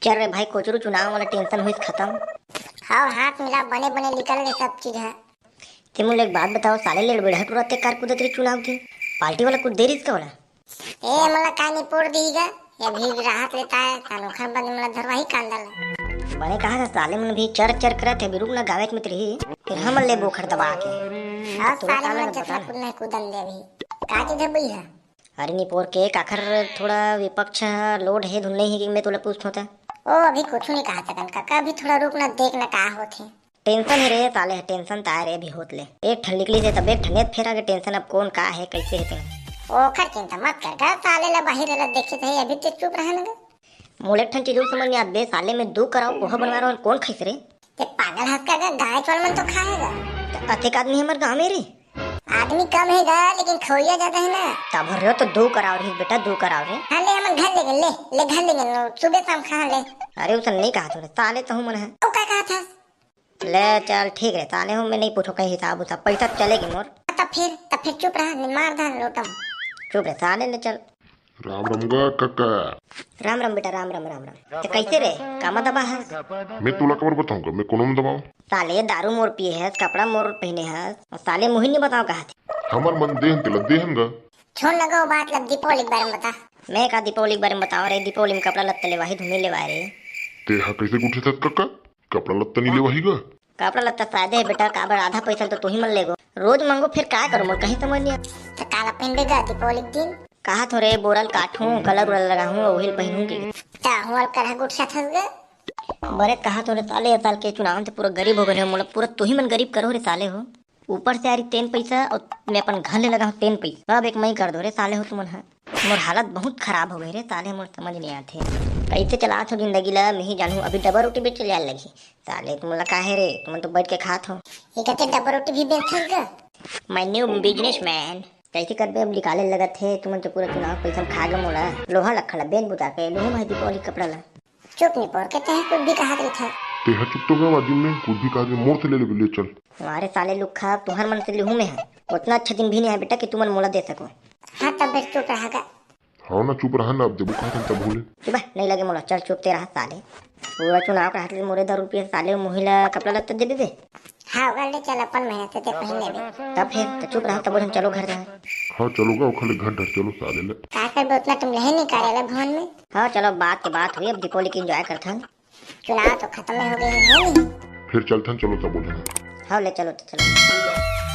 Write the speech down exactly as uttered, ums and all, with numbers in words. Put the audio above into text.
चल रे भाई कोचरू, चुनाव वाला tension होइस खत्म। हाँ, हाथ मिला, बने बने निकल गए सब चीज है। ते मोला एक बात बताओ, साले लेड़बेड़हा टूरा ते कार कूदत रही चुनाव के, पार्टी वाला कुछ दे रही इसका वाला? ए, मोला का निपोर दीगा? ये भी राहत लेता है, कानून खन बंद मोला धरवाही कांदा ला। बने कहा था साले मन भी चर चर करत है, अभी रुक ना गावेच में तेरी, फिर हम ले बोखर दबा के। हाँ, तो साले मन चतरा कुदना है, कूदन दे अभी। का चीज है भैया? अरे निपोर के काखर थोड़ा विपक्ष load है, धुन नहीं है कि मैं तोला पूछत होता। ओ, अभी कुछ नहीं कहा सकन काका, अभी थोड़ा रुक ना, देख ना का होथे। Tension है रे साले, tension ताय रे अभी होत ले। एक ठन निकली से तब एक ठन फेर आगे tension, अब कौन का है, कैसे है तेन। ओखर चिंता मत कर गा, साले ला बाहिर ला देखे थे, अभी ते चुप रहे ना गा। मोले एक ठन चीज और समझ नहीं आत बे, साले में दू कराव पोहा बनवा रहा हूँ, कौन खाइस रे? ते पागल हस का गा, गाय चोल मन तो खाएगा। त अतेक आदमी हमर गाँव में रे। आदमी कम है गा, लेकिन खवैया ज्यादा है ना। तब रे तो दू कराव रही बेटा, दू कराव रे। हाँ ले, हमन घर ले गए, ले, ले घर ले गए, सुबह शाम खा ले। अरे उसन नहीं कहा तूने, साले तो हूँ मन है। ओ का कहा था? ले चल ठीक रे, साले हूँ मैं नहीं पूछो कहीं हिसाब उसाब, पैसा चलेगी मोर। तब फिर, तब फिर चुप रहा, नहीं मार धान लोटम। चुप रे साले, ले चल। राम राम गा काका। राम राम बेटा, राम राम, राम राम। ते कैसे रे, कामा दबा है? मैं तोला काबर बताऊंगा, मैं कोनो में दबाऊं? साले दारू मोर पिए हस, कपड़ा मोर पहने हस, और साले मुही नहीं बताओ कहा थे। हमर मन देहन तेला देहन गा। छोड़ ना गो बात ला, दीपावली के बारे में बता। मैं का दीपावली के बारे में बताओ रे, दीपावली में कपड़ा लत्ता लेवाही धुमी लेवाए रे। ते हा कैसे गुठे थस काका? कपड़ा लत्ता नहीं लेवाही गा? कपड़ा लत्ता फायदे है बेटा, काबर आधा पैसा तो तू ही मन लेगो। रोज मांगो फिर काय करो, मोर कहीं समझ नहीं आ। तो काला पहनबे गा दीपावली के दिन? कहा थोरे बोरल काटूं, कलर उलर लगाऊं, ओहिल पहनूं के। ता हुआल करहा गुट साथस गा। बरे कहा थोरे साले, ये साल के चुनाव से पूरा गरीब हो गए हो, मोला पूरा तू ही मन गरीब करो रे साले हो। ऊपर से आ रही तेन पैसा और मैं अपन घर ले लगा हूँ तेन पैसा, सब एक मई कर दो रे साले हो तुमन हा। मोर हालत बहुत खराब हो गई रे साले, मोर समझ नहीं आते कैसे चलात हो जिंदगी ला, मैं ही जानू। अभी डबल रोटी बेच ले लगी साले, तुम ला काहे रे, तुम तो बैठ के खात हो। ये कहते डबल रोटी भी बेचते का? My new businessman। कैसे करबे, अब निकाले लगत है, तुमन तो पूरा चुनाव पैसा खा गए मोला। लोहा लखा ला बेन बुता के लोहा भाई दीपावली कपड़ा ला। चुप नहीं पोर के, तेहे कुछ भी कहा रही था। तेहा चुप तो गवा जिन में कुछ भी कहा, मोर से ले ले, ले चल। हमारे साले लुखा, तुहर मन से लिहू में है, उतना अच्छा दिन भी नहीं है बेटा कि तुमन मोला दे सको। हाँ तब फिर चुप रहा गा। हाँ ना चुप रहा ना, अब देबो कहा था तब बोले। चुप नहीं लगे मोला, चल चुप ते रहा साले। पूरा चुनाव का हाथ ले मोरे दस रुपये साले मुहिला कपड़ा लत्ता दे दे। हाँ, ओकर ले चल, अपन मेहनत से ते पहिन लेबे। तब फिर तो चुप रहा, तब हम चलो घर जाए। हाँ, चलो गा, ओखर ले घर डर चलो साले ले। का करबे, उतना तुम ले नहीं करे ले भवन में। हाँ, चलो, बात के बात हुई, अब दीपावली की enjoy करथन। चुनाव तो खत्म हो गए है नहीं। फिर चलथन, चलो तब बोले। हाँ, ले चलो तो चलो।